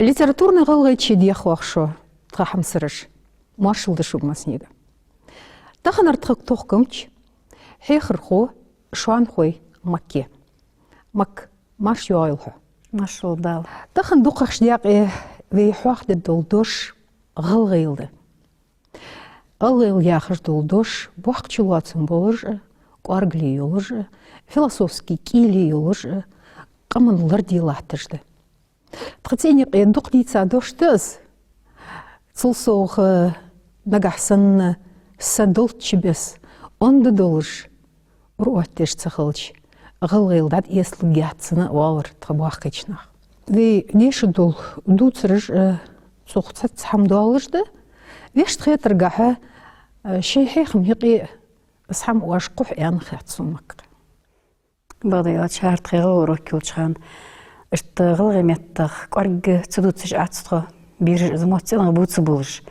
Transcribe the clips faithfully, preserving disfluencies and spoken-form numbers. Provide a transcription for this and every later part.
Литературни гӀалгӀайче дехаш шо, тха хьамсараш. Моаршал да шуга массанега. Таханара тха тохкамча хьехархо, шоанхой Макка я. Мак, марша йоагӀийла хьо. Маршал да. Тахан дукхагӀча даькъе вай хьоахадергдола дош гӀалгӀайла да. ГӀалгӀайла яхаш дола дош боккхача лоацам болаш а, кӀоаргал йолаш а, философски кӀийле йолаш а, къаман ларде латташ да. Тха цӀенйикъе дукха дийца дош да из. Цул совгӀа, нагахь санна са долчча беса онда долаш, ура оттаеш ца хилча, гӀалгӀайла дӀаэцалургьяц цунна, оалар тха боккхийча наха. Вай деша дола дувцараш а цох цхьацца хӀама доаллаш да. Вешта хетаргахьа, шоай хьехама юкъе из хӀама оаш кхухь аьнна хет сона, Мак. Бакъда аьлча, хӀара тха гӀалгӀай урок йолча хана, иштта гӀалгӀай меттах кӀоарга ца дувцаш Ӏац тхо, бераш из мотт цӀенагӀа бувца болаш.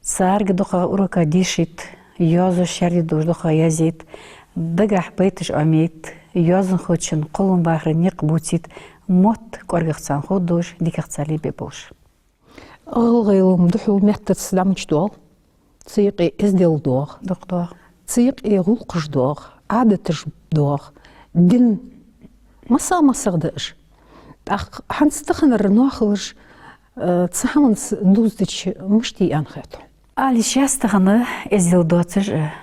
Царга дукхагӀа урока дешийта, йоазув шаьрде долаш дукхагӀа язъяйта, дагахьа байташ Ӏомаейта, йоазонхочун кхоллам бахара никъ бувцийта, мотт кӀоаргагӀа царна ховргдолаш, дикагӀа цар лебергболаш. ГӀалгӀайла-м духьал меттаца дӀа мича доагӀа? Цу юкъе эздел доагӀа. Дукха доагӀа. Цу юкъе гӀулакхаш доагӀа, Ӏадаташ доагӀа. Дин масса-массагӀа да уж. ТӀаккха хӀанз таханара ноахалаш, э, цу хӀаманца дувзадича мишта я аьнна хет хьона? Ала йиш яц тахан эздел доацаш а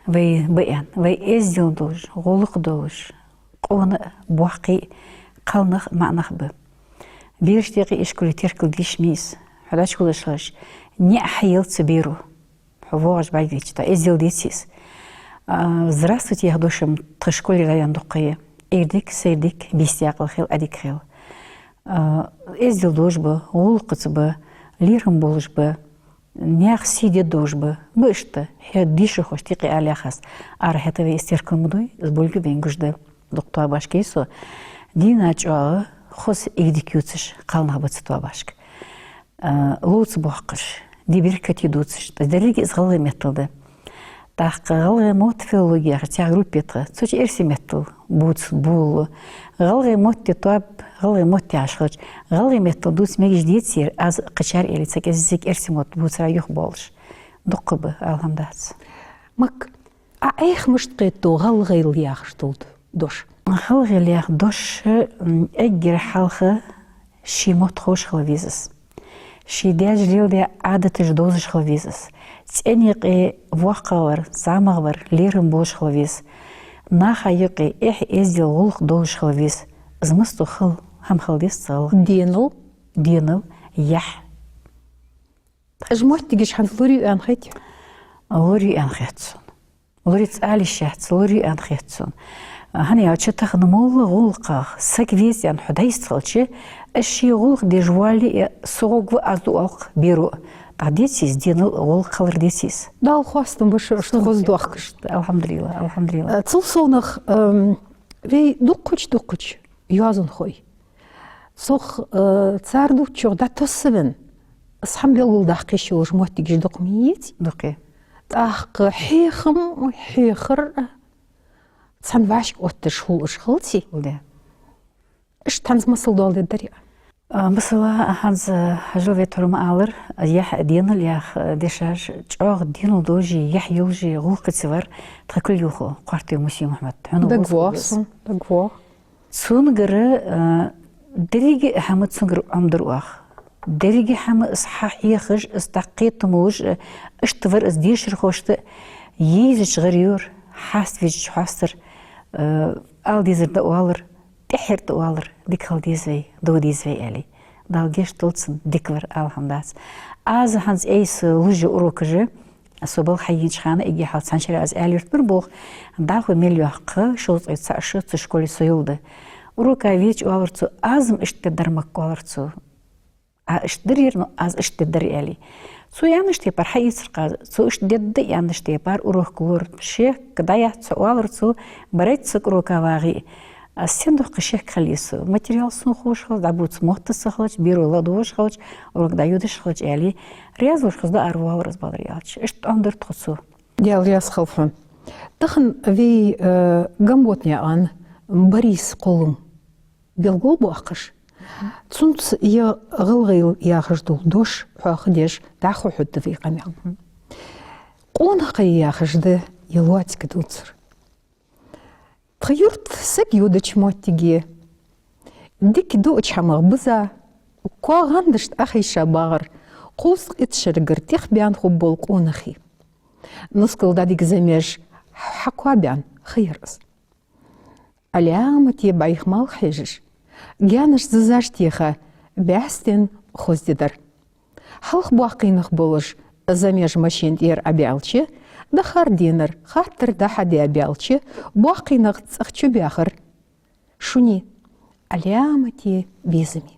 вай ба аьнна. Вай эздел долаш, гӀулакх долаш, къона а, боккхий а, кхалнах а, маӀа нах а ба. Берашта юкъе ишколе теркалде йиш ма йий из. Хьо дӀачувоалаш хилча, ниӀ хьаелац беро. Хьо воагӀаш бӀаргавайча, тӀаккха эздел деций из. А, «Здравствуйте» яха дош-м тха школе дӀаяьнна дукха ха я. Эггара дика, сайре дика, бийса даькъала хила, Ӏадика хила. А, эздел долаш ба, гӀулакхаца ба, лерхӀам болаш ба, наьха сий дергдолаш ба. Ба иштта, хӀаьта дешархошта юкъе ала яхаш. Ара хӀаьта вай из теркал ма дой, из болга вайна гуш да. Дукха тоабашка йий со. Дийнахьа чӀоагӀа хоза, эггара дика ювцаш кхалнах ба цу тоабашка. А, ловца боаккхаш, ди беркате дувцаш, тӀа деррига из гӀалгӀай меттала да. ТӀаккха гӀалгӀай мотт, филологи яхаш цхьа группа я тха, цу чу эрсий меттала бувца болалу. ГӀалгӀай мотт тоаба, гӀалгӀай мотт яхаш хилча, гӀалгӀай меттала дувца мегаш деций, аз кхычар аьле, цхьа кӀезига эрсий мотт бувцар юхабоалаш. Дукха ба, ала хӀама дац. Мак, Ӏа Ӏайха мишта кхетаду гӀалгӀайла яхаш дола дош? ГӀалгӀайла яха дош, м, эггара хьалха ший мотт ховш хила веза из. Ший даьша леладаь Ӏадаташ довзаш хила веза из. ЦӀен юкъе воккхагӀвар, зӀамагӀвар лерхӀам болаш хила веза. Наха юкъе эхь, эздел, гӀулакх долаш хила веза. Из массадола хала хӀама хила деза цу гӀалгӀай. Денал? Денал, яхь. Уж моттигаш хӀанз лораю аьнна хет? Лораю аьнна хет сона. Лорац ала йиш яц, лораю аьнна хет сона. ХӀана аьлча, тахан моллагӀа гӀулакхах саг веза аьнна хьо дӀайистхилча, из ший гӀулакх деш воалле а, со гӀоргва, аз ду оалаш беро. ТӀаккха деций из, денал, гӀулакх хилар деций из? Дала хоастам ба шо иштта хоза доахкаш. АлхьамдулиллахӀ, алхьамдулиллахӀ. Э, цул совгӀа, эм, вай дуккхача-дуккхача йоазонхой, цох, э, цар дувцачох дӀатоссавенна, из хӀама белгалдаккха йиш йолаш моттигаш дукха ма йий? Дукха я. ТӀаккха хьехам, хьехар цхьан вӀашка отташ хул уж, хилаций? Хул, да. Иштта хӀанз масал доаладергдарий Ӏа? А, масала, хӀанз Хьажал вай тхьовра ма аллара, яхь, денал яха дешаш чӀоагӀа денал долаш а, яхь йолаш а гӀулакхаца вар тха кулгалхо Кхоартой Мусий-Мухьмад. Хьона дагавоагӀа сона, дагавоагӀа. Цунгара, а, деррига а хӀама цунгара Ӏомадар оаха. Деррига а хӀама из хьахьехаш, из дӀакхетам болаш, а, иштта вар из дешархошта а, езача гӀар йора, хьаставеча хьоастар, а, ала дезар дӀаоалар, тӀеххьара дӀаоалар, дика хила деза вай, дов деза вай аьле. Дала гешт долда цунна, дика вар, ала хӀама дац. Аз хӀанз айса луш я урокаш, со балха хьаенача хана, эггара хьалха цхьан шера аз аьле йорт бар болх, дӀахо мел йоккха, шовзткъеи цхьа шу цу школе со йолда. Урока веча оалар цо, аз-м иштта дергдар, Мак, оалар цо. Ӏа иштта дир ер, но аз иштта дергдар аьле. Цо аьннача тайпара хьаийцар-кх аз, цо иштта дергда аьннача тайпара урок лора. Шек дӀаяц, цо оалар цо, барайтта саг урока вагӀе а. Аз сен дукха шек хилий со? Материал сона ховш хилча, дӀабувца мотт а са хилча, беро ладувгӀаш хилча, урок дӀайодаш хилча аьле, раьза волаш хоза дӀааравоалар из, бакъдар аьлча. Иштта Ӏомадар тхо цо. Даьла раьза хилва хьона. Тахан вай, э, Гамботнаькъан Бориса кхоллам белгалбоаккхаш, Цунца е гӀалгӀайла яхаш дола дош хьоахадеш дӀахо хьоадергда вай къамаьл. Къонахий яхаш да е лоаца дувцар. Тха юрта саг йодача моттиге, дика дуача хӀамах биза, коа гӀандашта Ӏохайша багӀар, кхузткъеи итт шерагара тӀехбаьнна хургбола къонахий. Нускал дӀадига замеш хьакоабаьнна ха яр из. Ӏаламате бӀайха малх хьежаш, гаьнашца зизаш теха бӀаьстенна хоза ди дар. Хьалха боккхий нах болаш, замеш машен тӀера Ӏобаьлча, дӀахо денар хаттар дӀахьаде баьлча, боккхий нах цӀагӀа чубаьхар шуни Ӏаламате безаме.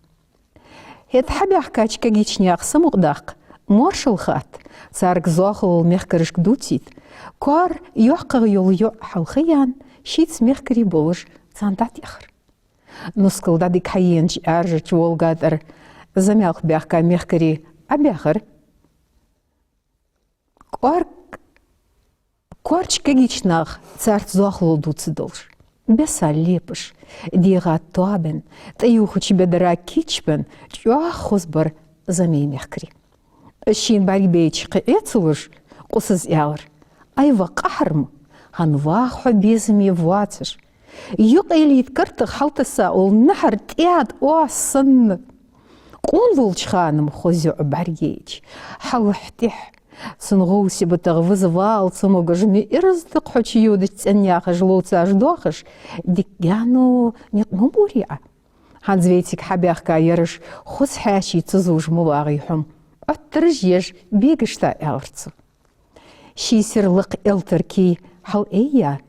ХӀаьта хьабаьхкача кагийча наьха самукъадаккха моаршал хатта, царга зоахалол мехкарашка дувцийта, коара йоккхагӀа йола йоӀ хьалхаяьнна, шийца мехкарий болаш царна дӀатӀехар. Нускал дӀадига хьаенача Ӏаьржача Волга тӀара замалх баьхка мехкарий Ӏобаьхар. Коар-, коарча кагийча наха царца зоахалол дувца долаш, беса лепаш, дегӀа тоабенна, тӀаювхача бедара кийчбенна, чӀоагӀа хоза бар замей мехкарий. Шийна бӀаргабайча кхы Ӏе ца луш, къусаз аьлар: «Ай, ва къахьарма, хӀана ваха хьо безаме воацаш? Юкъе лийта картах хьалтесса оал нахьар тӀаьда оаз санна». Къона волча хана-м хоза йоӀ бӀаргаяйча, хьалхьа тӀехьа цун гӀовсий бутагӀа виза вала ца могаш, ма ираз да-кх хьо чуйодача цӀен яхаш ловцаш доахаш, дика гаьно никъ ма бора Ӏа. ХӀанз вайцига хьабаьхка ераш хоза хьаьший ца зувш ма вагӀий хьо-м, Ӏоттараш еш бегаш да, аьлар цо. Ший сира лакха элтара кий хьалъайя,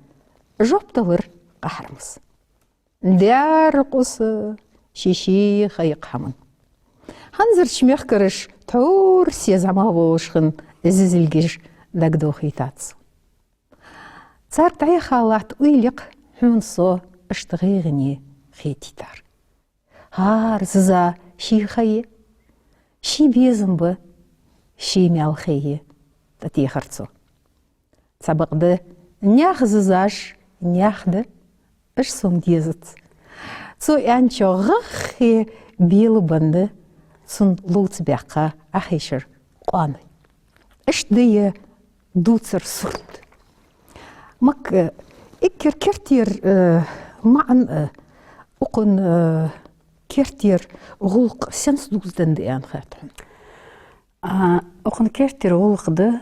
жоп далар къахьармас: «Даьра, къуса, ший-ший ха я-кх хӀаман». ХӀанзарча мехкараша тхьовра се зӀамагӀа волаш хинна зизилгаш дагадохийтац. Цар тӀехьа латта уйла я-кх хьона со иштта гӀайгӀане хетийтар. ХӀара зиза ший ха я, ший безам ба, ший маьл ха я, тӀатехар цо. Цхьабакъда, наьха зизаш наьха да, уж сона дезац. Цо аьнначох гӀаххе белабенна цун ловца баьккха Ӏохайшар къоаной. Иштта да ер дувцара сурт. Мак, э, эггара кертера, э, маӀан, э, укхун, э, кертера гӀулакх сенца дувзаденна да аьнна хет хьона? А, укхун кертера гӀулакх да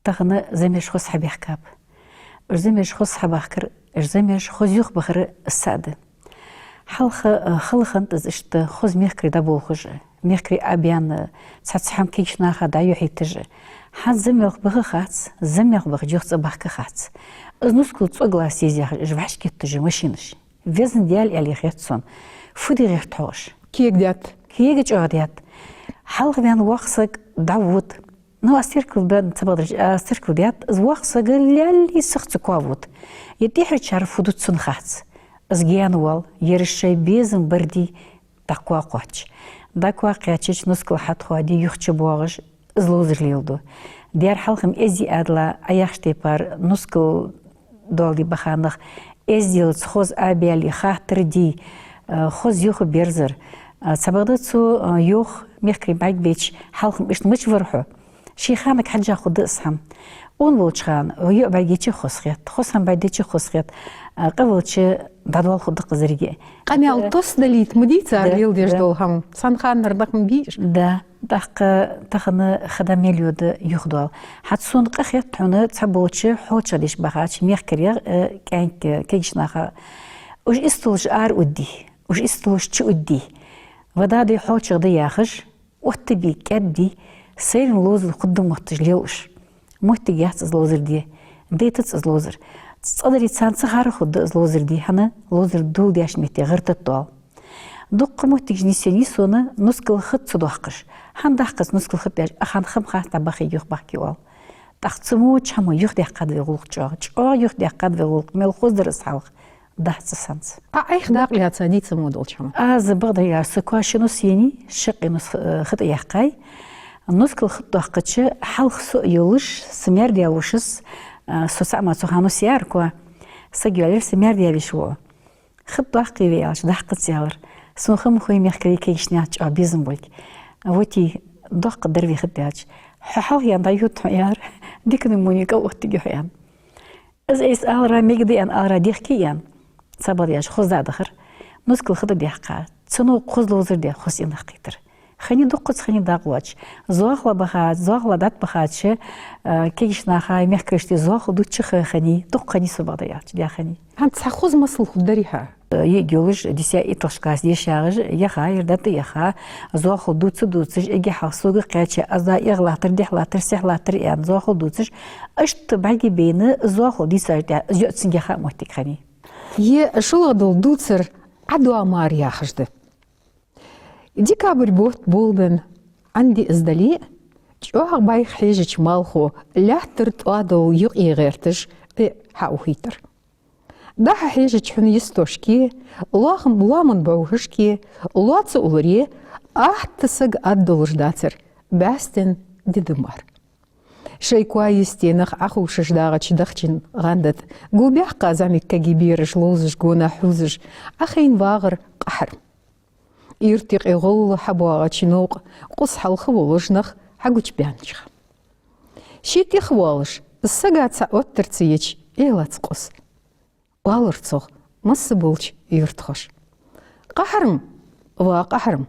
тахан замеш хоза хьабаьхкаб. Уж замеш хоза хьабахкар, уж замеш хоза юхабахар са а да. Хьалха, э, хала хиннад из иштта хоза мехкарий дӀаболхаш, мехкарий Ӏобаьнна, цхьацца хӀама кагийча наха дӀайохьийташ. ХӀанз замалх баха хац, замалх бахача юха цӀабахка хац. Из нускал цӀогалаца еза яхаш, уж вӀашагӀкхеташ машинаш. Везан Даьла, аьле хет сона, фу де гӀерт хьогӀ уж? Кегадаьд. Кега чӀоагӀа даьд. Хьалха ваьнна воккха саг дӀавода. Ну, аз теркал даьд, ца бакъдараш, аз теркал даьд, из воккха саг лаьллий сиха цу коа вода. Е тӀехьарчар фу ду цунна хац. Из гаьна воал, ераш шоай безам бардий, дӀа коа кхоач. ДӀа коа кхаьчача, нускал хьатӀахоадий, юха чубоагӀаш, из ловзар леладу. Дера хьалха-м эздий адала, Ӏа яхача тайпара нускал доаладе баха нах эзделца хоза Ӏобаьле, хаттар де, э, хоза юхаберзар. Э, цхьабакъда цо, э, йоах мехкарий бӀаргабайча: «Хьалха-м иштта мича вар хьо?» Ший ханага хьежжа хургда из хӀама. Къона волча хана, йоӀ бӀаргайча хоза хет, хоза хӀама бӀаргадайча хоза хет, э, къавелча дӀадоал хургда-кх из деррига. Къамаьл, э, тос далийта ма дий цар, да, леладеш, да, дола хӀама. Цхьан ханара даха ма бий уж. Да. ТӀаккха тахан хада мел йода юхадоал. ХӀанз сона къа хет хьона цхьаболча хьоалчагӀа деш бахача мехкарех, э, кӀаьнк, э, кагийча наха. Уж истолаш ара уддий, уж истолаш чу уддий. Ва дадай хьоалчагӀа да яхаш, оттабий, кӀаьддий, сайран ловзал хургда мотташ лел уж. Моттиг яц из ловзар де, дайтац из ловзар. ЦӀадарий царна ца хар хургда из ловзар де, хӀана, ловзар доладеш метте гӀертат доал. Дуккха моттигаш нийсъеннай сона нускал хатӀа ца доаккхаш. ХӀана даьккхац нускал хатӀа даьш, а хӀама хац дӀабахе юхабахке оал. ТӀаккха цу мо чу хӀама юхадаьккхад вай гӀулакх чӀоагӀа. ЧӀоагӀа юхадаьккхад вай гӀулакх, мел хоза дар из хьалха. Дахьца санца. Ӏа Ӏайха дакъа лаьца дийца мо долча хӀама? Аз бакъдар аьлча, са коа ши нус енай, шаккхе нус, э, хатӀа яьккхай. Нускал хатӀа доаккхача, хьалха со а йолаш, са маьр-даь вошас, э, со цаӀ ма цу хана нус яр коа. Саг йоалаяьр, са маьр-даь веший воӀ. ХатӀа доаккхий вай аьлча, даккхац аьлар. Сона хӀама хой мехкарий, кагийча наьха чӀоагӀа безам болга. Вот и доккха дар вехат даьлча. Хьо хьалха ян дӀайода хьо яр, дикана муни кӀал оттаги хьо ян. Из айса алара, мегаде ян алара, дехке ян. Цабал яш хоза дахар. Нускал хада дехка. Цуно хоза ловзар де, хоза инах кхитар. Хани дуккхаца хани дакъ лоач. Зохла бахац, зохла дат бахач, э, кагийча наха, мехкарашта зохла дучча хани, дуккха хани собада ялч, дя хани. ХӀанз цхьа хоза масал ху дари хьа? Э, йиъ йолаш, десятый, итлагӀча класс дешагӀаш, яха, ер дата яха, зохла дувца дувцаш, эги хьал сога кхаьча, аз да эгӀ латтар, дехь латтар, сехь латтар, ян зохла дувцаш, ашта бӀарги бейна, зохла дийцаш дя, из йоцинге ха моттиг хани. Е шулагӀдол дувцар Ӏадуа мар яхаш да. Декабрь бутт болбен, Ӏанди из дале, чӀоагӀа бӀайха хьежача малхо лаьттара тӀоадал юкъе гӀерташ, э, хьаухийтар. ДӀахо хьежача хьуна йистошки, лоахам-, лоаман бӀухьашки, лоаца уларе, атта саг ад долаш дацар, бӀаьстен ди да мар. Шоай коа йисте нах Ӏохувшаш дагӀача дахчан гӀанда тӀа, гу баьккха зӀамига кагий бераш ловзаш гонахьа хьувзаш, Ӏохайна вагӀар Къахьарм. Юрта юкъе гӀолла хьабоагӀача новкъа къус хьалха волаш нах хьагучабаьннача хана. Ше тӀехвоалаш, сага цхьа оттар ца еча, Ӏелац къус. Оалар цох масса болча юртахоша: «Къахьарм, ва Къахьарм,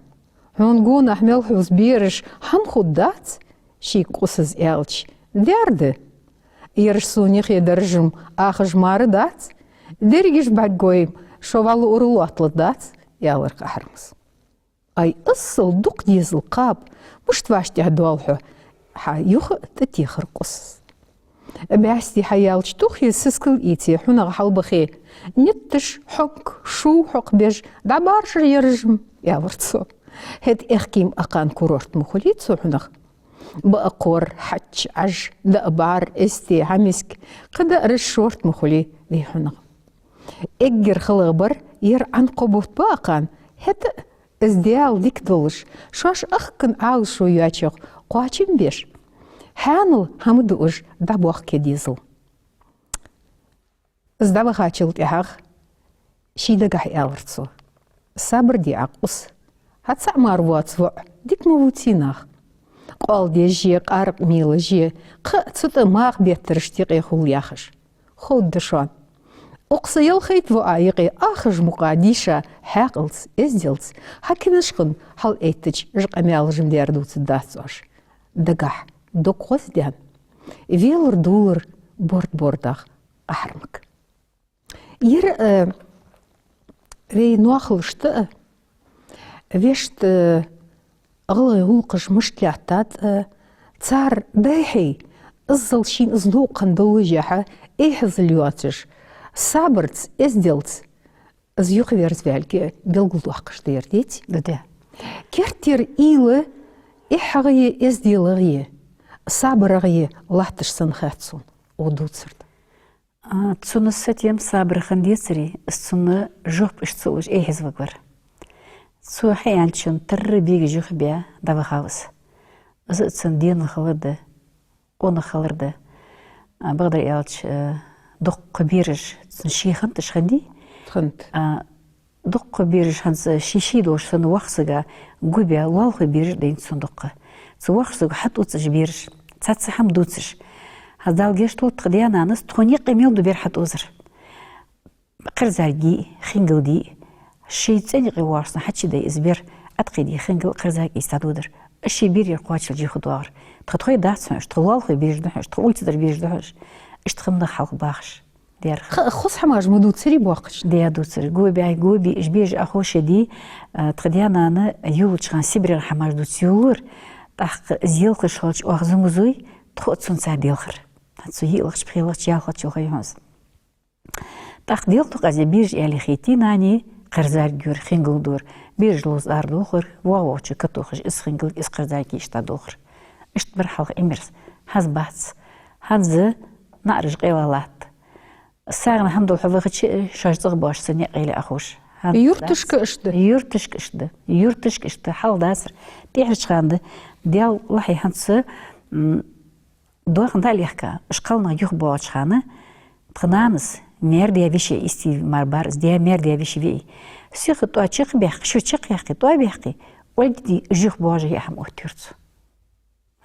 хьона гонахьа мел хьувза бераш хӀама хургдац?» Шийга къусаз аьлча: «Дер да. Ераш сона юхе даржам ахаш мара дац, дерригаш бӀаргагой, шо вӀалла ура лоатталургдац», — аьлар Къахьармас. «Ай, асал дукха дезал кхаба, мишта вӀаштӀехьадоал хьо?» — хьа юха тӀатехар къусаз. «БӀаьсти хьаяьлча, туххе сискал ийце, хьунагӀа хьалбахе, нитташ хьокх, шу хьокх беш, дӀабаржар ераш-м», — аьлар цо. «ХӀаьта аьхки-м акхарна курорт ма хулий цо хьунагӀа. Баа кхор, хьач, Ӏаж, даа бӀар, эсте, хьамиска, кхы даараш шорта ма хулий вай хьунагӀа. Эггара халагӀа бар ер Ӏан кхо бутт ба акхарна, хӀаьта а из Даьла дика долаш, шоаш ахкан Ӏалашо йоацачох кхоачам беш, хьаьнал хӀама дуаш дӀабохка дезал». Из дӀавахачул тӀехьагӀа ший дагахьа аьлар цо: «Сабар де Ӏа, къус. Хьа цаӀ мара воаца воӀ дика ма вувций наха. Къоал дезаш е, къаракъ мелаш е, кхы а цу тӀа маха беттараш текъе хул яхаш. Ховргда шоана. Укх са ялхайтта воӀа юкъе ахаш мукъа дийша хьаькъалца, эзделца, хьа кинашка хьалъайттача жа къамаьлаш-м дера дувцаргдац оаш. Дагахьа дог гӀоздаьнна, велар-дулар борд-бордагӀа Къахьармага». Ер, э, вай ноахалашта, э, вешта, э, гӀалгӀай гӀулакхаш мишта латтад, э, цар дайхьий, иззал шийна из новкъа хинна доллашехьа, эхьазал йоацаш, сабарца, эзделца из юхаверзаваьлга белгалдоаккхаш да ер, деций? Да, да. Керттера уйла эхьагӀа е, эзделагӀа е, сабарагӀа е латташ санна хац сона укх дувцар тӀа. А, цунна сатем, сабар хинна децаре, из цунна жоп иштта ца луш эхьаза вагавар. Цо хьааьнначун тарра бегаш юхабаь дӀавахав из. Из а цун денал хилар да, къонах хилар да. А, бакъдар аьлча, а, дуккха бераш цун ший хиннад уж, хиннадий? Хиннад. А, дуккха бераш хӀанз ший-ший долаш санна воккхача сага гу баь, лоалахой бераш дайнад цун дуккха. Цу воккхача саго хьатӀаоз уж бераш, цхьацца хӀама дувцаш. ХӀанз Дала гешт долда, тха даь-нанас тхона юкъе мел дола бер хьатӀаозар. Кхерзаргий, хингалдий, ший цӀен юкъе воагӀаш санна хьачудаь из бер, Ӏаткъий, хингал, кхерзарг ийца дӀадодар. Уж ший берера кхоачалга юхадоагӀар. Тха тхоай дац хьона уж, тха лоалахой бераш да хьона уж, тха улица тӀара бераш да хьона уж. Иштта хӀама нах хьалха бахаш. Дера. Ха-, хоза хӀамаш ма дувцарий боккхача? Даь дувцар. Го баь, го бий, уж бераш Ӏоховшадий, а, тха даь-нана йолча хана Сибрера хӀамаш дувца йолалора, тӀаккха из елхаш хилча оаха зунгазой, тхо а цунца делхар. Цу йиълагӀча, пхелагӀча, ялхлагӀча йолхай хьонс. ТӀаккха делхар тхо, аз е бераш аьле хетий, нани, кхерзарг йора, хингал дора, бераш ловза арадолхар, воагӀа-воагӀача катохаш, из хингалга, из кхерзаргий иштта долхар. Иштта бар хьалха Ӏимерза. ХӀанз бац. ХӀанз наӀараш къайла латт. СагӀа хӀама дола хьо вахача, шоаш цӀагӀа боацаш санна, къайле Ӏоховш. ХӀанз юрташка дац. Иштта да. Юрташка иштта да. Юрташка иштта да. Хьалха дацар. ТӀехьарча хана да. Даьла лахьи хӀанз са, м, доахан дӀа а лехка, уж кхалнах юхабоагӀача хана, тха нанас маьр-даь-веший истий мара бар из, даь маьр-даь-веший веи. Сиха тӀоа чакхбаьккхе, шура чакхъяьккхе, тӀоа баьккхе, ольгди жух божа я хӀама оттавир цо.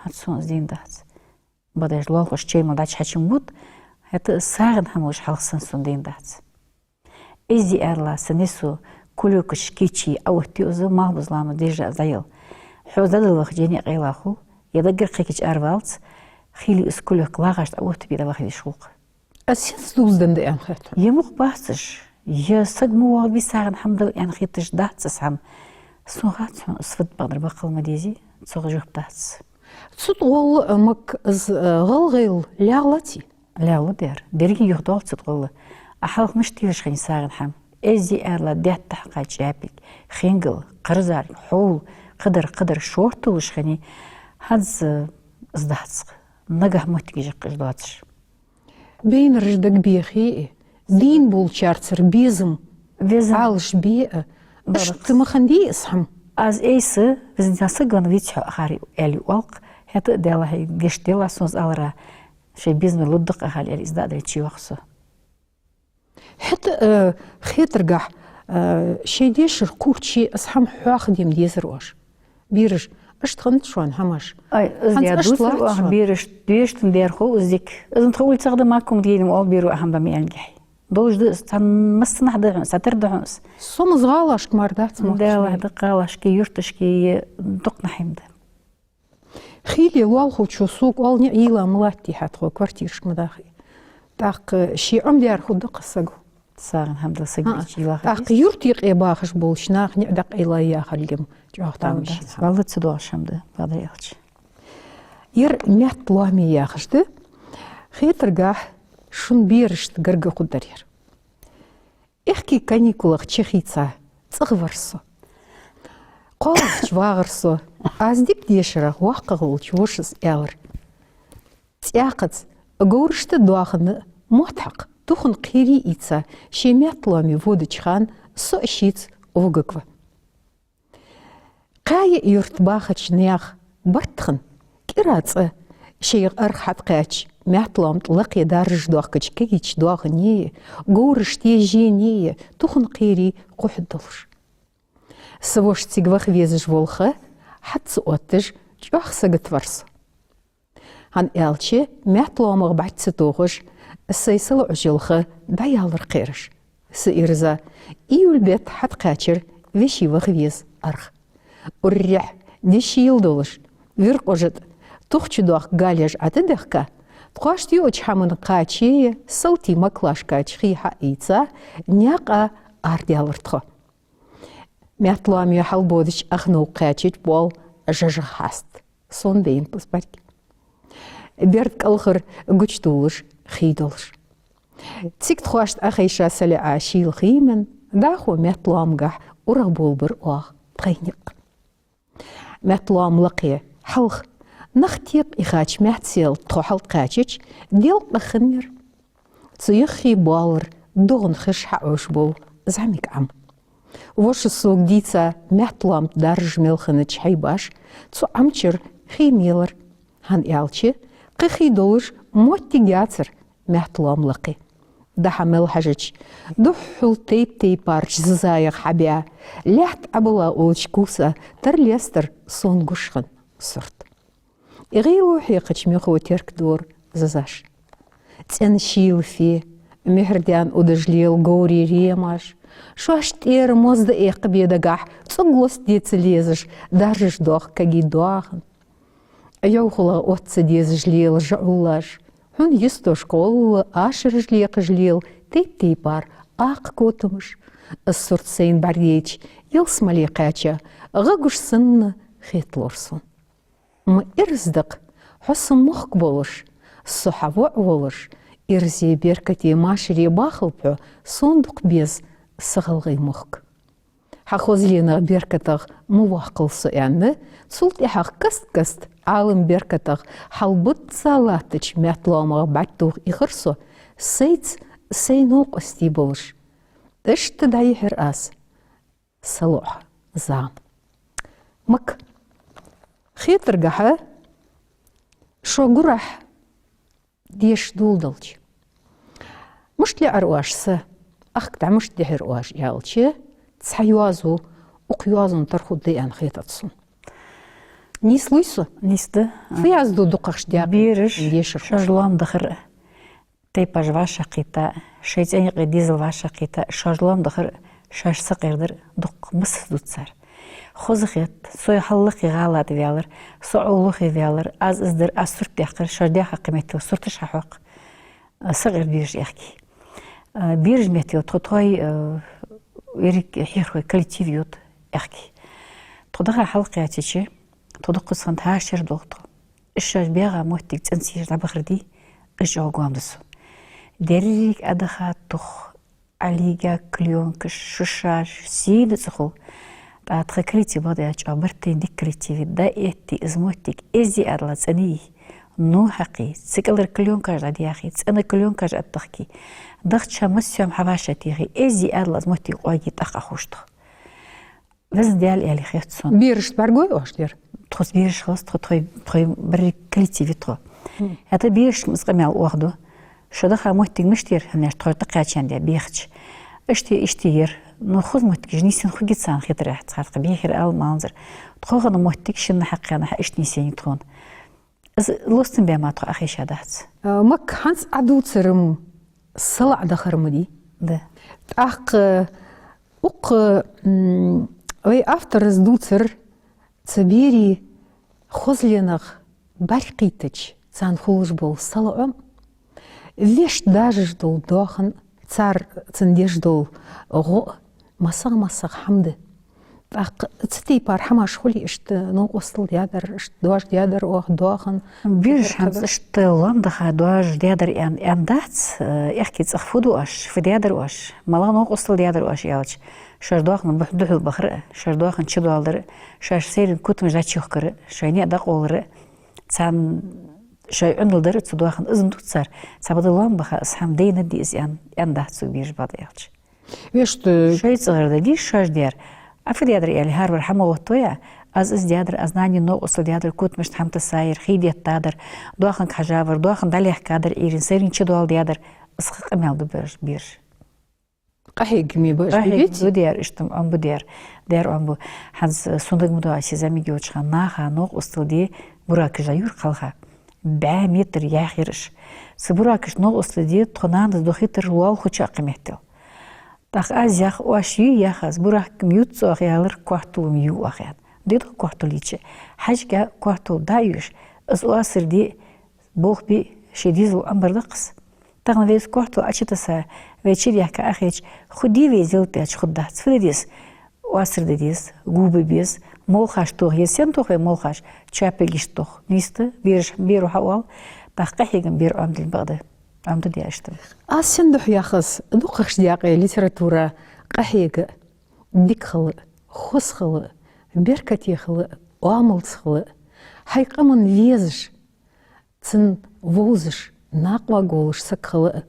ХӀанз сона из дийна дац. Бакъда лоалахошта чай мел дӀачухьа чу ма бут, хӀаьта а сагӀийна хӀама уж хьалха санна сона дийна дац. Эздий аьлча, са несо кулёкаш кийчъе Ӏооттаю из, малхбуза ламаз деш а из дӀаяла. Хьо из дӀадала ваха жайна къайла хул, е даггара кхайкача аравалац, хийла из кулёк лагӀашта Ӏооттабе дӀаваха везаш хул-кх. Из сенца дувзаденна да аьнна хет хьона? Е мукъа бац уж, е саг ма воалабий, сагӀийна хӀама дала аьнна хеташ дац из хӀама. Сона хац хьона, из фуд бакъдар баккхал ма дезий, цох жоп дац. Цу тӀа гӀолла, Макка, из, э, гӀалгӀай лаьгӀлаций? ЛаьгӀлу дера. Деррига юхадоал цу тӀа гӀолла. А хьалха мишта йолаш хиннай сагӀийна хӀама? Эздий аьлча, детта хьакхаьча япилг, хингал, кхарзарг, хьовла, кхыдар, кхыдар шортта йолаш хиннай, хӀанз, э, из дац-кх. Нагахьа моттигаш я-кх уж доацаш. Байнараш дагабехе а, дийна болчарцара безам, безам Ӏалашбе а, баркс, иштта ма хиннадий из хӀама? Аз айса, везан Даьла, саг венна виц хьо, ахар аьле оал-кх, хӀаьта а Даьллахьа гешт делахь сона из алара, шоай безаме лургда-кх ахар аьле, из дӀа а делча, чуйоах со. ХӀаьта а, э, хетаргахьа, э, шоай дешара кхуврче из хӀама хьоахаде ма дезар оаш. Бераш, иштта хиннад шоана хӀамаш. Ай, из хӀанз дувцар оаха берашта, берашта дер хул из дика. Из тха улицах да, Макка ма дийна оал беро а хӀама ба ма аьннагахьа. Долаш да из, цхьан массанахьа да хьона, сатар да хьона из. Сона из гӀалашка мара дац ма. Даьллахьа, да гӀалашка, юрташка, е дукха нахьа ма да. Хийла лоалахочо сога оал: ниӀ йийла ма латтий хьа тхо, квартирашка ма дахий. ТӀаккха ший Ӏомадаьр хургда-кх из саго. СагӀийна хӀама дала саг вийча йийла хургья из. ТӀаккха юрта юкъе бахаш болча наха ниӀ дӀакъайла яхилга-м чӀоагӀа тамашийна хӀама да. Валлахӏи, ца доагӀаш хӀама да, бакъдар аьлча. Ер метта лоами яхаш да. Хетаргахьа шун берашта гарга хургдар ер. Аьхки каникулах чухийца цӀагӀа вар со. КхоалагӀча вагӀар со. Аз дика дешарах воккхагӀа волча вошас аьлар: «ЦӀаькхаза, говрашта доахан мотт хьакха, тухун кхерий ийца, ший метта лоами водача хана со а шийца вугаргва». Кхаь-йиъ юрта бахача наьха барт хинна, кӀира цкъа шоай аргӀа хьатӀакхаьчача, метта лоам тӀа лакхе даржаш доахкача кагийча доахане а, говрашта ежене а, тухун кхерий кхухьа долаш. Са воша цига ваха везаш вола ха хьатӀа ца отташ, чӀоагӀа сагота вар со. ХӀана аьлча, метта лоамагӀа бӀарг ца тохаш, сай салоӀаш йола ха дӀаялар кхераш. Са ираз июль бетта хьатӀакхаьчар веший ваха веза аргӀа. Уррехь, дешийла долаш, вир къожа тӀа тух чудоахка галеш Ӏа тӀадехка, тхоашта юача хӀаман кхаче а, салтий маклашкача хий хьаийца, наькъа арадаьлар тхо. Метта лоаме хьалбодача ах новкъа кхаьчача, боал жожагӀа хьаст. Сона бейнаб из бӀарг. Берда кӀалхара гучадувлаш хий долаш. Цига тхоашта Ӏохайша салаӀа шийла хий менна, дӀахо метта лоамагахьа урагӀа болабир оаха тхоай никъ. Метта лоам лакхе, хьалха, нах текъа ихача маьцел тхо хьалтӀакхаьчача, делкъа хиннаяр. Цу юххе боаллар догӀан хиш хьаӀош бола зӀамига Ӏам. Вошас сога дийца метта лоам тӀа даржаш мел хиннача хьайбаш цу Ӏамчура хий мелар. ХӀана аьлча, кхы хий долаш моттиг яцар метта лоам лакхе. ДӀа-хьа мел хьежача, духхьал тайп-тайпарча зизаех хьабаь, лаьтта Ӏобилла волча кувса тара лестар сона гуш хинна сурт. ГӀийло хьекхача мехо теркадора зизаш. ЦӀен шийла фе, мухӀардаьна удаш лела говрий ремаш, шоашта тӀера моза дӀаэккхабе дагахьа, цӀуг лоста де ца лезаш, даржаш доахка кагий доахан. ЙӀовхалах отта ца дезаш лела жаӀулаш, хьун йистош кхолла ашараш лекхаш лела тайп-тайпара акха котамаш. Из сурт сайна бӀаргайча, ялсмале кхаьча гӀа гуш санна хеталора сона. Ма ираз да-кх хьо са мохк болаш, со хьа воӀ волаш, ирзе, беркате, машаре бахалба хьо сона дукха беза са гӀалгӀай мохк. Хьа хозленах, беркатах ма воаккхалва со, аьнна, цул тӀехьагӀа каст-каста Ӏалама беркатах хьалбузза латтача метта лоамагӀа бӀарг тоха ихар со, сайца сай новкъостий болаш. Иштта дӀайихьар аз салоӀа зама. Макка, хетаргахьа, шо гурахьа деша доладелча, мишта лаьар оаш са, ахка дӀа мишта дихьар оаш аьлча, цхьа йоазув укх йоазон тара хургда аьнна хетац сона. Нийслуй со? Нийса да. Фу яздо дукхагӀча даькъе бераш дешархоша? Шоаш лоам дахар, тайпаш вӀашагӀкхийтта, шоай цӀен юкъе дезал вӀашагӀкхийтта, шоаш лоам дахар, шоаш сакъердар дукха массаза дувц цар. Хоза хет, со хьаллакхе гӀала тӀа ваьлар, со Ӏолохе ваьлар, аз из дар, аз сурт даьккхар, шоаш даьха кхы меттел сурташ хьахьокх. Сакъерда бераш аьхки. Бераш меттел тхо тхоай, э, еррига хьехархой коллектив йода аьхки. Тхо даха хьалкхаьчача, тхо дукха ца хинна хьаьший долх тхо. Уж шоаш баьгӀа моттиг цӀенцийш дӀабахар дий, уж чӀоагӀа гоама да сона. Деррига Ӏадаха тух, Ӏалийга клеёнкаш, шушаш, сийна цӀихул. ТӀаккха тха коллектив бакъда аьлча чӀоагӀа барт тайна дика коллектив я, дӀаэтте из моттиг эздий Ӏаьдала цӀенъе, ну хьакхе, цу кӀалара клеёнкаш дӀадехе, цӀена клеёнкаш тӀатехке, дахча массайоам хьавӀашагӀтехе, эздий Ӏаьдала из моттиг къоагий тӀаккха ховш тхо. Везан Даьла аьле хет сона. Берашта бӀаргагой оаш дер? Тхоца бераш хилац, тхо тхоай, тхоай берригаш коллектив я тхо. ХӀаьта берашка из къамаьл оаха ду. Шо даха моттиг мишта яр, хӀана аьлча тхо тӀакхаьчандаь бехача. Иштта, иштта яр. Ну, хоза моттигаш нийсъенна хургья царна хетар ахь цхьа тха бехира ала ма анзар. Тхо хинна моттиг шинна хьакхаьна хьа иштта нийсъеннай тхона. Из лостам бе ма тхо Ӏохайша дац. А, Макка, хӀанз Ӏа дувцар-м салаӀа дахар ма дий? Да. ТӀаккха укх, м, вай автора дувцар, цу берий хозленах бӀаргакхийттача, царна хулаш бола салаӀа, вешта дажаш дола доахан, цар цунна деш дола гӀо, массагӀа-массагӀа хӀама да. ТӀаккха цу тайпара хӀамаш хуле, иштта новкъостал даьдар, иштта дош даьдар оаха доахан. Бераш хӀанз иштта лоам даха дош даьдар аьнна, аьнна дац, э, аьхки цӀагӀа фу ду оаш, фу даьдар оаш, малагӀа новкъостал даьдар оаш аьлча, шоаш доахан бухь-, духьал бахар а, шоаш доахан чудоаладар а, шоаш сайранна котамаш дӀачуйохкар а, шоай ниӀ дӀакъовлар а, царна шоай Ӏунал дар а цу доахан, из-м дувц цар, цхьабакъда лоам баха из хӀама дайнад из аьнна, аьнна дац цу бераш бакъда аьлча. Вешта шоай цӀагӀара да дийша шоаш даьр. Ӏа фу даьдар аьле, хӀаравар хӀама оттавой Ӏа, аз из даьдар, аз нанна новкъостал даьдар, котамашта хӀама тесаяр, хий деттадар, доаханга хьажавар, доахан дӀалехкадар Ӏуйранна, сайранна чудоаладаьдар, из кхы къамаьл ду бераш, бераш. Къахьегаме ба уж, къахьегаме дий? Ду дер, иштта Ӏомабу дер. Дер Ӏомабу. ХӀанз сона дага ма догӀа, се зӀамига йолча хана наха новкъостал де буракаш дӀаювр кхалха. БӀаь метр яхь яр уж. Цу буракашта новкъостал де тхо нанас дохийтар лоалахочоа кхы меттел. ТӀаккха аз йоах, оаш юй, йоах аз, бурак-м ювц оаха, аьлар, коартол-м ю оаха, аьнна. Дий тхо коартол йича? Хьажкъяь коартол дӀа а юаш, из оасарде болх бе ший дезал Ӏомабар да-кх из. Тахан вай из коартол Ӏочутесса, вай чудаьхка Ӏохайча, хургдий вай из ялат аьлча, хургдац. Фу де деза? Оасар де деза, губа беза, молхаш тоха еза. Сенна тох вай молхаш? Чапилгашта тох. Нийса да, бераш, беро хьаоал, тӀаккха къахьегам бер Ӏомаденна бакъда. Ӏомаду деш да. Аз сенна духьа йоах из, дукхагӀча даькъе литература къахьега, дика хила, хоза хила, беркате хила, оамалца хила, хьай къаман везаш, цунна вовзаш, накъаваргволаш саг хила а,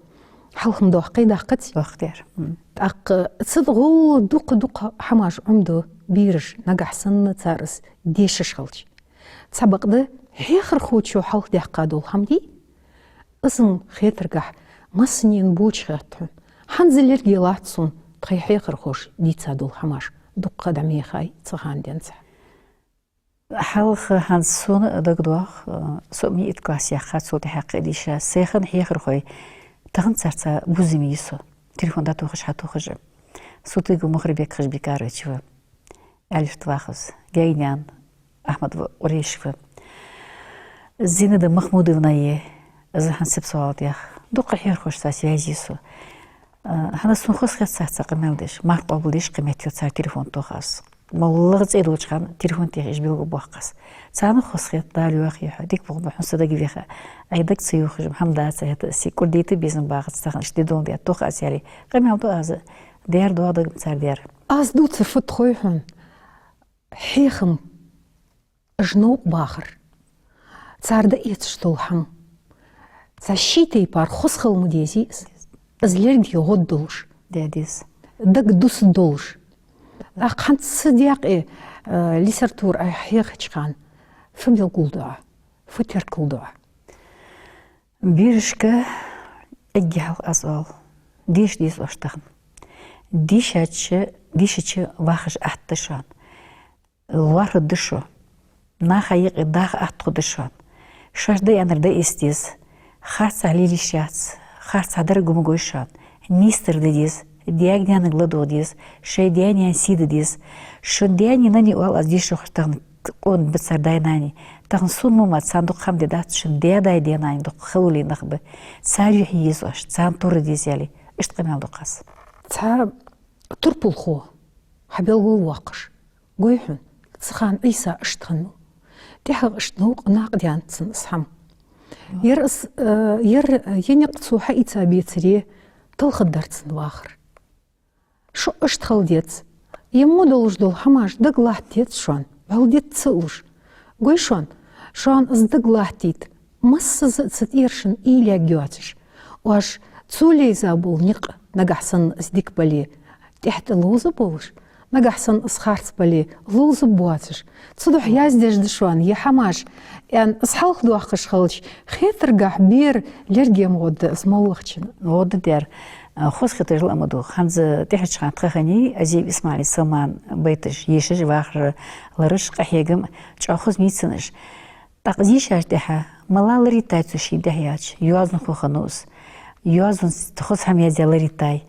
хьалха-м доаккхий, даьккхаций? Доаккх дер. М. ТӀаккха цу гӀолла дукха-дукха хӀамаш Ӏомаду бераш, нагахь санна цар из дешаш хилча. Цхьабакъда хьехархочо хьалха даьккха дола хӀама дий, из-м хетаргахьа массанена боча хет хьона. ХӀанз лерге латт сона тхоай хьехархоша дийца дола хӀамаш, дукха дӀа мехай цу хана денз. Хьалха хӀанз сона дагадоагӀа, э, со ма йиъ итт класс яьккха, цул тӀехьагӀа кхы а дийша, сай хинна хьехархой, тахан царца бувзам бе я со, телефон дӀатохаш, хьатохаш а. Султыгов Мухарбек Хажбекарович ва, Алиф Тваховс, Гайнян Ахьмад ва, Къурешев ва, Зинаида Махмудовна я, из хӀанз сипсовал тӀех. Дукха хьехархошца связь я со. А, хӀана сона хоза хет царца къамаьл деш, марха къоабалдеш, кхы меттел цар телефон тох аз. МоллагӀа цӀи долча хана телефон тӀех уж белгалбоаккх аз. Царна хоза хет, Дала йоахий хьо, дика болх ба хьона, са дагавеха. Ай дага ца йоахаш хӀама дац, хӀаьта се кӀордайта безам багӀац, тахан иштта де долаш да, тох аз, аьле, къамаьл ду аз, дер доагӀа дагам цар дер. Аз дувцар фуд хой хьона? Хьехам, уж новкъа бахар, цар дӀаэцаш дола хӀама, цхьа ший тайпара хоза хила ма дезий из, из лерге гӀоргдолаш, де деза, дага дусаргдолаш. ТӀаккха хӀанз цу даькъе, э, литература Ӏа хьехача хана фу белгалду Ӏа, фу теркалду Ӏа? Берашка эггара хьалха аз оал, деша деза оаш тахан. Дийшача, дийшача вахаш атта шоана. ЛоархӀаргда шо. Наха юкъе даха атта хургда шоана. Шоаш да аьннар да эца деза. Харцахьа лела йиш яц, харцахьа дар гу ма гой шоана. Нийсдар де деза, даьга-наьнага ладувгӀа деза, шоай даь-наьна сий де деза. Шун даьнеи нанеи оал аз дешархошта тахан, къона ба цар даьй-нанеи. Тахан сона мо ма царна дукха хӀама де дац, шун даь-даьй-даь-нанеи дукха халулий нах ба. Цар юхь е еза оаш, царна тур де деза аьле. Иштта къамаьл ду-кх аз. Цхьа турпалхо хьабелгалвоаккхаш. Гой хьона, цу хана Ӏийса иштта хиннав. ТӀехьагӀа иштта новкъа накъадаьннад цунна из хӀама. Ер из, э, ер, э, ер никъ цо хьаийца бецаре, талхаргдар цун вахар. Шо иштта хила деза. Ер мо долаш дола хӀамаш дагалатта деза шоана, вӀалла диц ца луш. Гой шоана, шоана из дагалаттийта, массаза а цу тӀера шун уйла ягга йоацаш. Оаш цо лайза бола никъ, нагахьа санна из дика бале, тӀехьа тӀа ловза болаш, нагахьа санна из харц бале, ловза боацаш. Цудухьа яздеш да шоана ер хӀамаш, аьнна, из хьалхадоаккхаш хилча, хетаргахьа бер лерге ма гӀоргда из моллагӀчунна. ГӀоргда дер. Хоза хеташ ла ма ду. ХӀанз тӀехьарча хана тха хиннай Азиев ИсмаӀалий Салман байташ ешаш, вахар лараш, къахьегам, чӀоагӀа хоза мийцанаш. ТӀаккха из йийшача тӀехьа, мала ларийтай цо шийна тӀехьа яьлча, йоазонхо хиннав из. Йоазонца хоза хӀама яздаь ларийтай.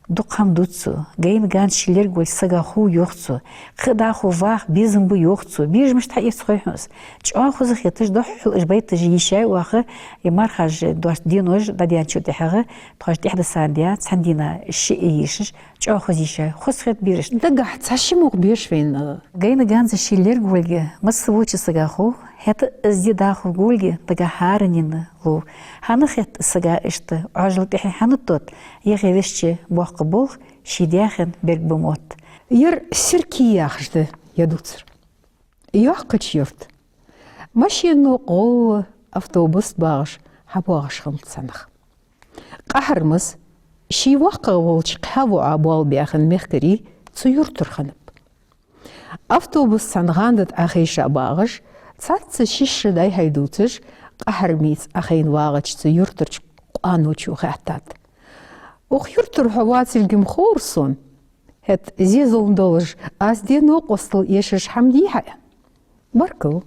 Дукха хӀама дувц цо. Гайна-ганза ший лергволча сага хов йоах цо. Кхы а дӀахо ваха безам ба йоах цо. Бежамашта хьаэцаргхой хьона из. ЧӀоагӀа хоза хеташ, духхьал уж байташ йийшай оаха, е мархаш дош денош дӀадаьнначул тӀехьагӀа, тхоаш тӀехьа да сана даь, цхьан дийнахьа шиъ ешаш, чӀоагӀа хоза йийшай, хоза хет бераш. Дагахьа цхьа ши мугӀ беш вайна. Гайна-ганза ший лергволга масса волча сага хов, хӀаьта из ди дӀахо гулга дагахьа хӀаранена лов. ХӀана хет сага иштта, Ӏоажал тӀехьа хӀана тотт, яхе вешча боккха болх, ший даь хинна берг ба мотт. Ер Сирки яхаш да ер дувцар. Йоккхача юрта машенано гӀолла автобус багӀаш хьабоагӀаш хиннаб цхьа нах. Къахьармас ший воккхагӀа волча кхаь воӀа болабаьхка мехкарий цу юртара хиннаб. Автобус цхьан гӀанда тӀа Ӏохайша багӀаш, цхьацца шишша дӀай-хьай дувцаш, Къахьармийца Ӏохайна вагӀача цу юртарча къоаночо хаьттад: «Укх юртара хьо вацилга-м ховра сона. ХӀаьта зе-зулам долаш, аз де новкъостал эшаш хӀама дий хьа?» «Баркал.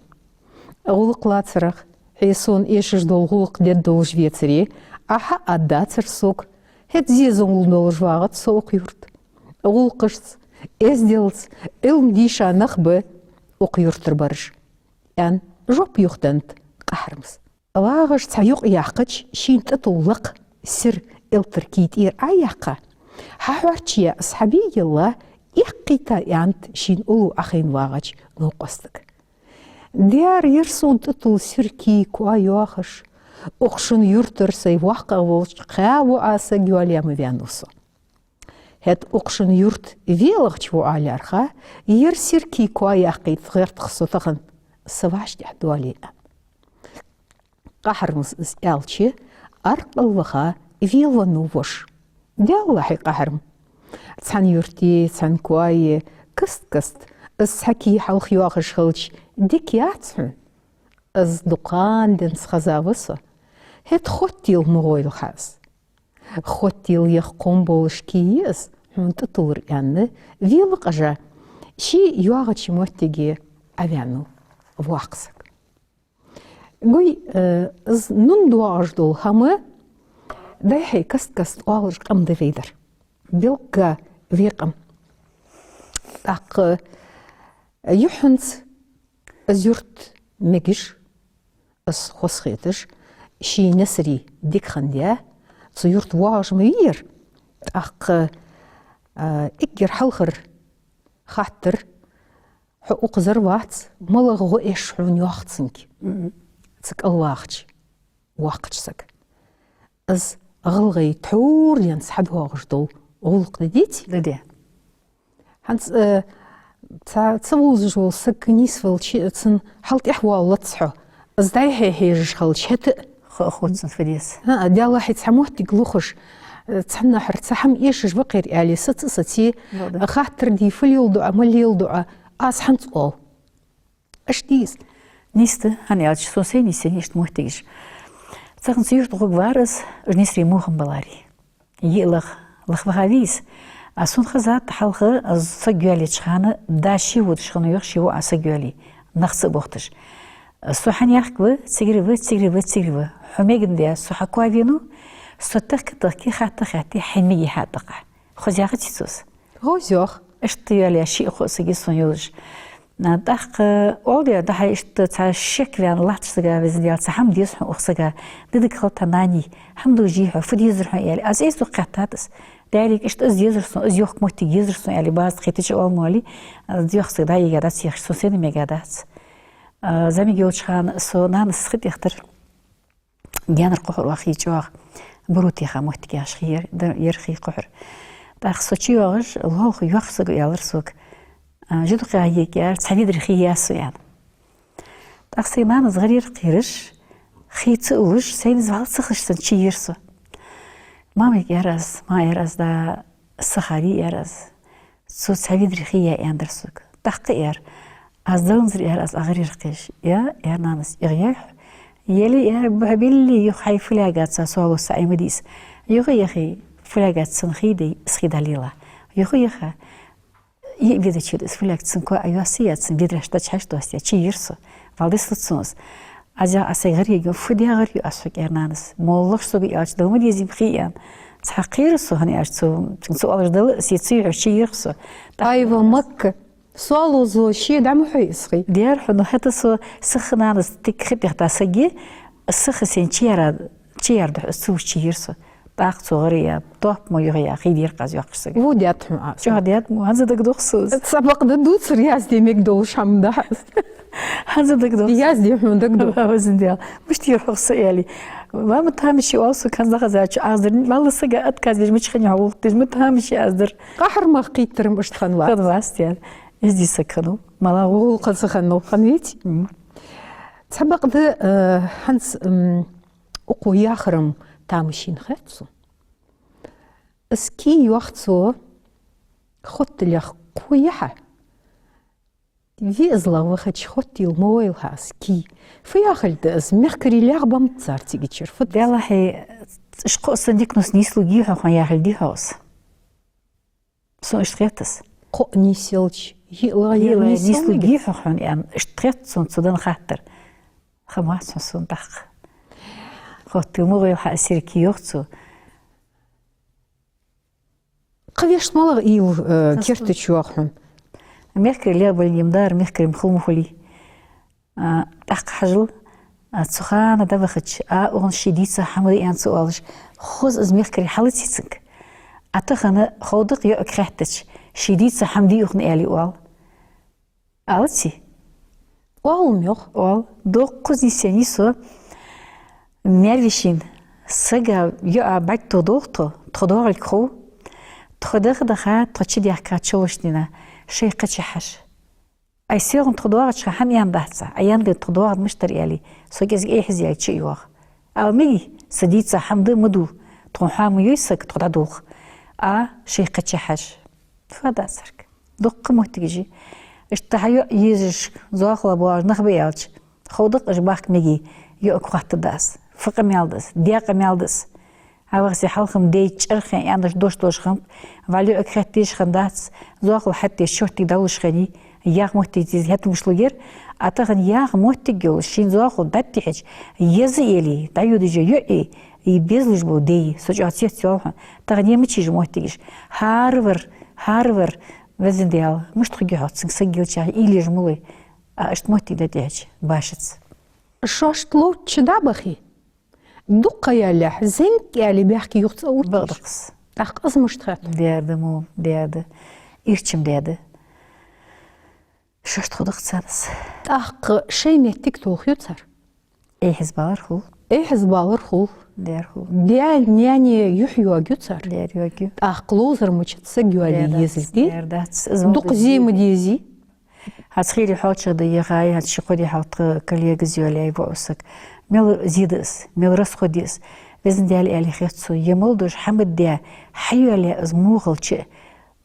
ГӀулакх лацарах, хье сона эшаш дола гӀулакх дергдолаш вецаре, Ӏа хьааддацар сога. ХӀаьта зе-зулам долаш вагӀац со укх юрта. ГӀулакхашца, эзделца Ӏилма дийша нах ба укх юртара бараш», — аьнна, жоп юхаденнад Къахьармас. ВагӀаш цхьа юкъ яьккхача, шийна тӀатулла лакха сир элтара кий тӀера Ӏояьккха, хьахьорчаяь из хьабе а елла, эккхийта аьннад шийна уллув Ӏохайна вагӀача новкъостага: «Дера, ер сона тӀатулла сир кий коа йоахаш, укх шун юртара сай воккхагӀа волча кхаь воӀа саг йоалаяь ма ваьннав со. ХӀаьта укх шун юрта велахча воӀа лаьрхӀа, ер сир кий коа яккхийта гӀертах со тахан, са вӀаштӀехьа доале», — аьнна. Къахьармас из аьлча, аркъал ваха велавеннав воша. «Даьлла хьай, Къахьарма. Цхьан юртеи цхьан коаи каст-каста из цхьа кий хьалха йоахаш хилча, дика яц хьона. Из дукха ха денз хеза ва со. ХӀаьта хоттаделла ма гӀойлахь из. Хоттаделла яха кхоам болаш кий я из, хьона тӀатуллар», — аьнна, велакъажа, ше йоагӀача моттиге Ӏоваьннав воккха саг. Гой, э, из нун доагӀаш дола хӀама, дӀай-хьай каст-каста оалаш къам да вай дар. Белгга вай къам. ТӀаккха юххьанца из юрт мегаш, из хоза хеташ, ший несарий дика хиннадаь, цу юрта воагӀаш ма вий ер. ТӀаккха, а, эггара хьалхара хаттар: «Хьо укхазара вац, малагӀа гӀо эш хьона?» — йоах цунга цу кӀал вагӀача воккхача сага. Из гӀалгӀай тхьовра денз хьадоагӀаш дола гӀулакх да, деций? Да, да. ХӀанз, э, ца, ца вовзаш вола саг нийсвелча, цун хьалтӀехвалалац хьо. Из дӀай-хьай хьежаш хилча, хӀаьта а. Ха а хов цунна фу деза. ХӀаа, Даьллахьа, цхьа моттиг лохаш, э, цхьаннахьара цхьа хӀама эшаш ва-кх ер аьле, саца а сеце, хаттар де, фу леладу Ӏа, ма леладу Ӏа, аз хӀанз оал. Иштта дий из? Нийса да, хӀана аьлча, сона сай нийсъеннай иштта моттигаш. Цхьан цу юрта гӀоргвар из, уж несарий мохам баларе. Йиъ лаха, лаха ваха вий из, А сона хезад хьалха, аз саг йоалаеча хана, да ше водаш хиннав йоах, ше ва а саг йоалае, нах ца а бохийташ. Со хьанехк ва, цигара ва, цигара ва, цигара ва. Хьо мегаш да, со хьакхоавенав, со тахка-тахка, хатта-хатта, хьайна меге хьатӀакхахь. Хоза яхаций цо из? Хоза йоах. Иштта йоалаяь шиъ-кхоъ саг я сона йолаш. А, тӀаккха оал дера, дӀахьа иштта цхьа шек ваьнна латтача сага, везан Даьла, цхьа хӀама деза хьона укх сага, дедага хила тха нани, хӀама дувцарий хьо, фу дезар хьона, аьле. Аз из дукха кхетад аз. Даьлага, иштта из дезар сона, из йохка моттиг езар сона, аьле, база кхетача оал мо аьле, аз йохка саг дӀайига дац, яхаш, сона сенна мега дац. А, зӀамига йолча хана со нанас хи тӀехтар. Гаьнара кхухьар оаха хий чӀоагӀа, буро теха моттиг яхаш хий яр, д-, яр хий кхухьар. ТӀаккха со чуйоагӀаш, лоалахо йоккха саго аьлар сога: «А, жа дукха яхьийга, — аьлар, — цхьа ведар хий я сона», — аьнна. ТӀаккха сай нанас гӀар яр кхераш, хий ца увш, сайна из вӀалла ца ховш санна чуйир со. «Мамайга аьлар аз, ма аьлар аз, да, сахари, — аьлар аз. — Цо цхьа ведар хий яь аьннадар сога». ТӀаккха аьлар: «Аз даланзар, — аьлар аз, — Ӏа гӀар яр кхераш». «Я, — аьлар нанас, — эгӀа яй хьо? Яле, — аьлар, — бухь билли юха хьай фулягаца соалуса Ӏе ма дий из. Юха яхе, фулягаца цун хий дий, из хий дӀалела. Юха яха, йиъ ведар чура из фулягаца цун коа Ӏайоссаяц, цун ведараш дӀачухьаш доссаяц», — чуйир со. Валдис луц сона из. Аз яха, аз сай гӀар яьгӀа, фу де гӀар ю аз хьога, аьлар нанас. МоллагӀа сога аьлча, дала ма дезий-м хий, аьнна. Цхьа кхерар со, хӀана аьлча цо, цо оалаш дала, се ца юхьаш чуйир со. Айва, Макка. Соалозо ше дӀа ма хьой из хий. Дера хьона, хӀаьта со сиха нанас тик хи тӀехта саг я, сиха сен чуяра, чуяр духьа из ца увш чуйир со. ТӀаккха цо гӀар яь, топ мо юха яь, хий дир-кх аз йоккхача сага. Во даьд хьона аз. ЧӀоагӀа даьд мо, хӀанз а дагадох со из. Цхьабакъда дувцар язде мегаш долаш хӀама да из. ХӀанз а дагадох со. Язде хьона дагадох. Ва, везан Даьла, мишта яр хьогӀ со, аьле. Ва, ма тамашийна оал сога, хӀанз дахазача аз дар, валлахӀи, сага отказ деш, мича хиннай хьо гӀулакх деш, ма тамашийна аз дар. Къахьармах кхийттар-м иштта хиннавац. Хиннавац, дера. Из дий саг хиннав. Мала гӀулакх ца хиннав, хиннавеций? Мм. Цхьабакъда, э, хӀанз, м, укхо яхар-м тамашийна хет сона. Из кий, йоах цо, хотталех кхо я хьа. ВиӀзалагӀа вахача хоттийла ма войла хьа из кий. Фу яхилга да из? Мехкарий лаьгӀа бамт цар цигачара. Фу да из? Делахьи, уж кхоъ санна диканус нийслургья хьо, хьона яхилга дий хьогӀ из? Сона иштта хет из. Кхоъ нийсъелча, йиълагӀа, йиълагӀа нийсъелча нийслургья хьо, хьона, аьнна, иштта хет сона цо даь хаттар. Ха ма ца сона тӀаккха. Хоттийла ма войла хьа из серкий, йоах цо. Кхы вешта малагӀа уйла, э, кертача йоагӀа хьона? Мехкарий лаьгӀа бале ма дар, мехкарий-м хила ма хулий. А, тӀаккха хьажал, а, цу хана дӀавахача, а, укхун ший дийца хӀама да аьнна ца оалаш, хоза из мехкарий хьалаций цунга. А тахан ховдакъ йоӀага хаьттача, ший дийца хӀама дий укхун аьле оал. Алаций? Оал-м йоах. Оал. Дуккха нийсъеннай со. Маьр-вешийна сага йоӀа бӀарг тохадолх тхо, тхо доагӀалга хов. Тхо даха-даха, тхо чудаьхка чулашнина, шоай кхаьча хьажа. Ай, селхан тхо доагӀача хана хӀама аьнна дац Ӏа, Ӏа аьннадале тхо доагӀаргда мишта дар, аьле, со кӀезига эхьазъяьлча а йоах. Ала меги, са дийца хӀама да, ма дувла, тхона хьа ма йой саг, тхо дӀадолх. А, шоай кхаьча хьажа. Фу да царга? Дуккха моттигаш я. Иштта хьа йоӀ езаш, зоахалах боагӀаш нах ба аьлча, ховдакъ уж бахка меге, йоӀага хоаттаргда аз. Фу къамаьл да из, даь къамаьл да из. Хьавахсе хьалха-м даь чӀархен аьнна дош долаш хиннаб, валлахӀи, йоӀага хаьттача хиннадац, зоахал хьатӀадеш шортига дӀалуш хиннай, яха моттиг деза хӀаьта муш лугер, а тахан яха моттиг йолаш, шийна зоахал дӀатӀатехача, еза а яле, дӀайодаш йоӀ а, из безалуш бола даь, со чӀоагӀа цецъяьлар хьона, тахан е мичай уж моттигаш? ХӀаравар, хӀаравар, везан Даьла, мишта хургья хьогӀ цунга саг елча, уйла еш ма лой, а иштта моттиг дӀатӀехьача, башац. Шоашта ловча дӀабахе, дукха ха ялалехь, зӀамига аьле баьхка юха цӀа увттаргда. Бакъда-кх из. ТӀаккха из мишта хет? Дера да мо, дера да. Ирча-м дера да. Шоашта ховдакъ царна из. ТӀаккха шоай моттиг толхаергья цар? Эхьазбалар хул. Эхьазбалар хул. Дера хул. Даь-наьна юхь йоагаю цар. Дера йоагаю. ТӀаккха ловзар мичад саг йоалае езалга? Дера дац. Из мо дукха зе ма дезий? ХӀанз хийра хьоалчагӀа да яхай, хӀанз ши-кхо ди хьалха тха коллегас йоалаяьй воӀ саг. Мел зе да из, мел расход я из. Везан Даьла, аьле хет сона, е мел дош хӀама даь, хьайоалаяь из во хилча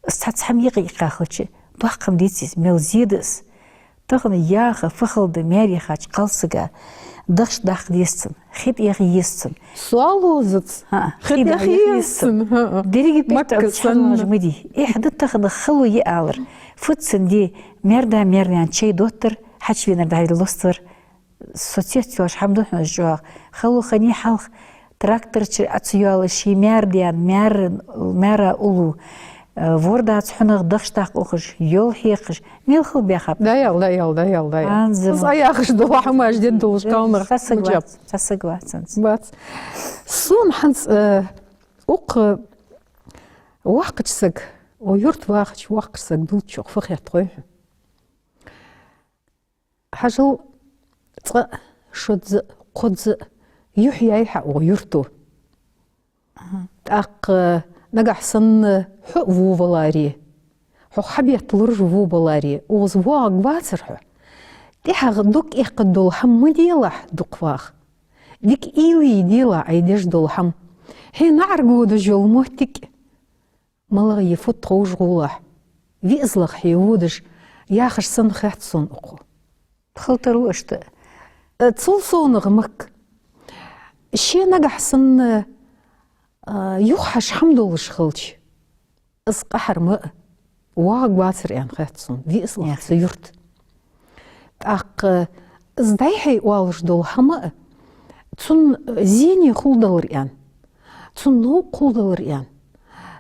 а, из цхьацца хӀама юкъе иккха хилча а, доккха хӀама деций из, мел зе да из. Тахан яха фу хала да маьре яхача кхалсага, Дахча даккха деза цунна, хи тӀа яха еза цунна. Соал лозац. ХӀаа, хи тӀа яха еза цунна. ХӀаа. Деррига бетта Макка санна. Хьалмаж ма дий. Эхь да тахан хало я алар. Фу цунна де, маьр-да, маьр-наьна чай доттар, хьачувенар дӀавида лоставар. Со цецъяьлча хӀама да хьона чӀоагӀа. Хало хиннай хьалха, трактор чура Ӏо ца йоалаш, ший маьр-даьна, маьр-, маьра уллув, э, вордаца хьунагӀа дахча даккха ухаш, йол хьекхаш, мел хала баьхаб. ДӀаяла, дӀаяла, дӀаяла, дӀаяла. ХӀанз ма. Из Ӏа яхаш дола хӀамаш дед долаш калнах. Цхьа саг вац, цхьа саг вац хӀанз. Бац. Сона хӀанз, э, укх воккхача сага, о, юрта вахача воккхача сага дувцачох фу хет хой хьона? Хьажал, цкъа, шозза, кхозза юхь яьй хьа укх юрто. Аха. ТӀаккха нагахь санна хьо а во валаре, хьох хьабетта лораш во баларе, укхаза воагӀаргвацар хьо. ТӀехьагӀа дог эккхадола хӀама ма делахь, дукха ваха. Дика уйла е делахь Ӏа деш дола хӀама. Хье наӀарга водаш йола моттиг малагӀа я фуд ховш гӀолахь, виъзалах хье водаш, яхаш санна хет сона укхо. Хила тарлу иштта. Э, цул совнагӀа, Макка, ше нагахь санна, а, юхахьажа хӀама долаш хилча, из къахьар ма а, воагӀаргвацар аьнна хет сона, виъзалах цу юрта. ТӀаккха из дӀай-хьай оалаш дола хӀама а, цун зене хулдалар аьнна, цун новкъа хулдалар аьнна,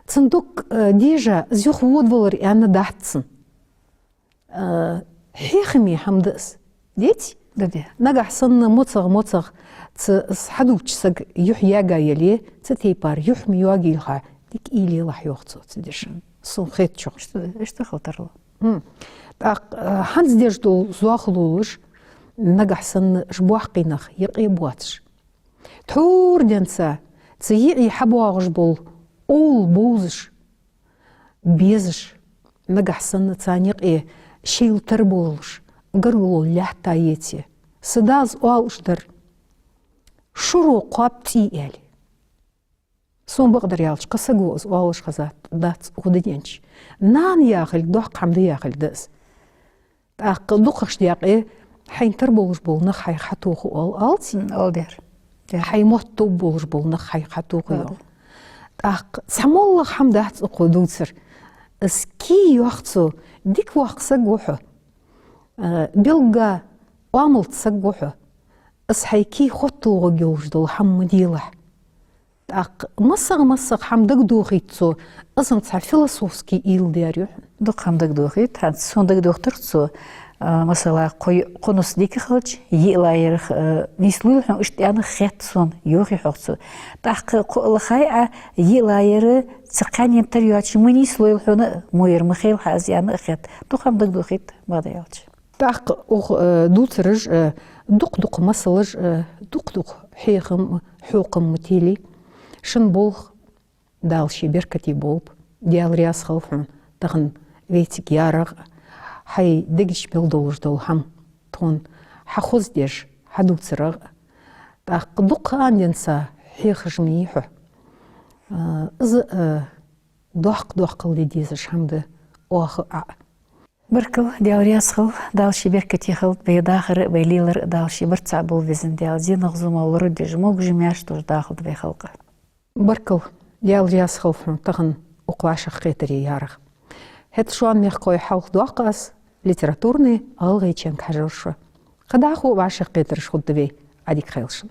цун дог, э, дежа из юха водавалар аьнна дац цунна. Э, хьехаме хӀама да из. Деций? Да, да. Нагахь санна моцагӀа-моцагӀа цу из хьадувцача сага юхь яьга яле, цу тайпара юхь ма йоагӀийла хьа, дика уйла елахь, йоах цо цу деша. Сона хетачох. Иштта, иштта хила тарлу. Хм. ТӀаккха, э, хӀанз деш дола зоахалолаш, нагахь санна уж боккхий нах юкъе боацаш, тхьовра денз цу йиӀий хьабоагӀаш бола овла бовзаш, безаш, нагахь санна царна юкъе шийла тара болаш, гаргало лаьтта еце, са дас оалаш дар: «Шуро кхоаб цӀий», — аьле. Сона бакъдар аьлча, кхы саго из оалаш хезад-, дац укх дунен чу. Нана яхилга доккха хӀама да яхилга да из. ТӀаккха дукхагӀча даькъе: «Хьайна тара болаш бола нах хьайх хьатоха», — оал, оалаций? М, оал дер. Дер. «Хьай мотт товш болаш бола нах хьайх хьатоха», — оал. Оал. ТӀаккха цхьа моллагӀа хӀама дац укхо дувцар. Из кий, йоах цо, дика воккха саг ва хьо. Э, белгга оамалца саг ва хьо. Из хьай кий хотталгӀоргйолаш дола хӀама ма делахь. ТӀаккха массагӀа-массагӀа хӀама дагадохийт цо, из-м цхьа философски уйла дар ю хьона. Дукха хӀама дагадохийт, хӀанз сона дагадохийтар цо, а, масала, кхо-, кхо нус дика хилча, йиълагӀъярах, а, нийслойла хьона, иштта аьнна хет сона, йоахий хьогӀ цо. ТӀаккха кхоъ лахай Ӏа, йиълагӀъяр цу кхаьннена тара йоацаш ма нийслойла хьона, мо яр ма хийла хьа из аьнна а хет. Дукха хӀама дагадохийт, бакъдар аьлча. ТӀаккха укх, э, дувцараш, э, дукха-дукха масалаш, э, дукха-дукха хьехам, хьокхам ма телий. Шун болх Дала ший беркате болба. Даьла раьза хилва хьона тахан вайцига ярах а, хьай дега чу мел долаш дола хӀама тхона хьахоздеш, хьадувцарах а. ТӀаккха дукха ха денз хьехаш ма йий хьо. Э, из, э, доккха-доккхал де дезаш хӀама да оаха а. Баркал, Даьла раьза хилва, Дала ший беркате хилда вай дахар а, вай лелар а, Дала ший барт цхьа болба, Везан Даьла, зенах, зуламах лорадеш, могаш-маьрша долаш дахалда вай халкъ. Баркал, Даьла раьза хилва хьона тахан укх вӀашагӀкхетаре ярах. ХӀаьта шоана, мехкахой, хьалха доаккх аз литературни ГӀалгӀайчен хьажар шо. Кхы дӀахо вӀашагӀкхетараш хургда вай, Ӏадика хийла шун.